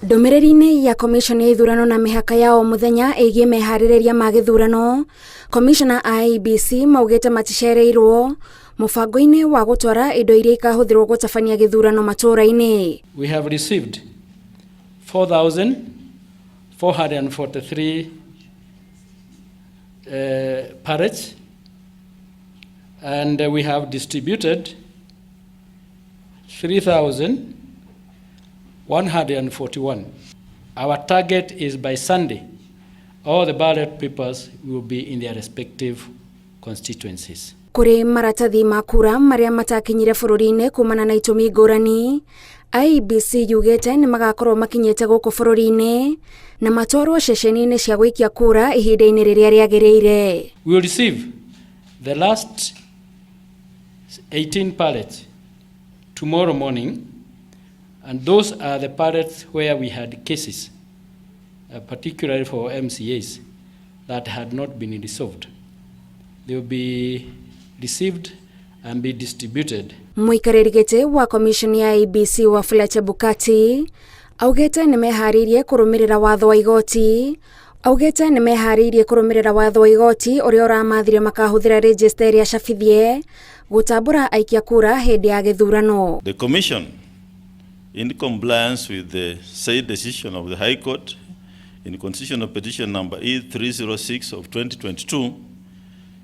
Ndũmĩrĩri-inĩ ya Commission ya ithurano na mĩhaka ya o mũthenya ĩgiĩ meharĩrĩria ma gĩthurano, Commissioner a IEBC maugĩte maticereirwo mũbango-inĩ wa gũtwara indo iria ikahũthĩrwo gũtabania gĩthurano matũũra-inĩ. We have received 4,443 pallets and we have distributed 3,141. Our target is by Sunday, all the ballot papers will be in their respective constituencies. Kũrĩ maratathi ma kura marĩa matakinyire bũrũri-inĩ kumana na itũmi ngũrani, IEBC yugĩte nĩ magakorwo makinyĩte gũkũ bũrũri-inĩ na matwarwo ceceni-inĩ cia gũikia kura ihinda-inĩ rĩrĩa rĩagĩrĩire. We will receive the last 18 pallets tomorrow morning, and those are the pallets where we had cases, particularly for MCAs, that had not been resolved. They will be received and be distributed. Mũikarĩri gĩtĩ wa commission ya IEBC Wafula Chebukati augĩte nĩ meharĩirie kũrũmĩrĩra watho wa igoti augĩte nĩ meharĩirie kũrũmĩrĩra watho wa igoti ũrĩa ũramathire makahũthĩra register ĩrĩa cabithie gũtambũra aikia kura hĩndĩ ya gĩthurano. The Commission, in compliance with the said decision of the High Court in Constitutional Petition number E306 of 2022,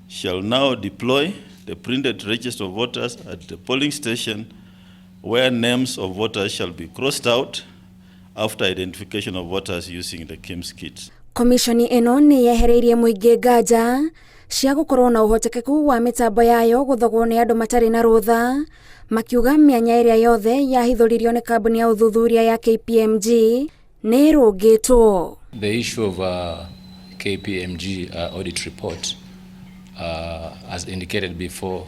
shall now deploy the printed register of voters at the polling station where names of voters shall be crossed out after identification of voters using the KIEMS kit. Komishoni ĩno nĩ yehereirie mũingĩ nganja cia gũkorwo na ũhotekeku wa mĩtambo yayo gũthogwo nĩ andũ matarĩ na rũtha, makiuga mĩanya ĩrĩa yothe yahithũririo nĩ kambuni ya ũthuthuria ya KPMG nĩ ĩrũngĩtwo. The issue of KPMG audit report, as indicated before,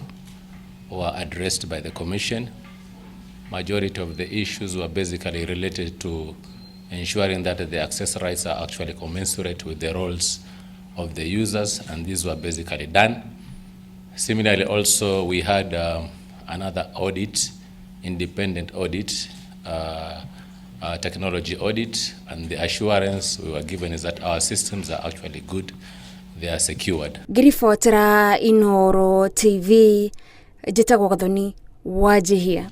were addressed by the Commission. Majority of the issues were basically related to ensuring that the access rights are actually commensurate with the roles of the users, and these were basically done. Similarly, also, we had another audit, independent audit, technology audit, and the assurance we were given is that our systems are actually good, they are secured. Ngĩribotera Inoro TV, njĩtagwo Gathoni Wanjihia.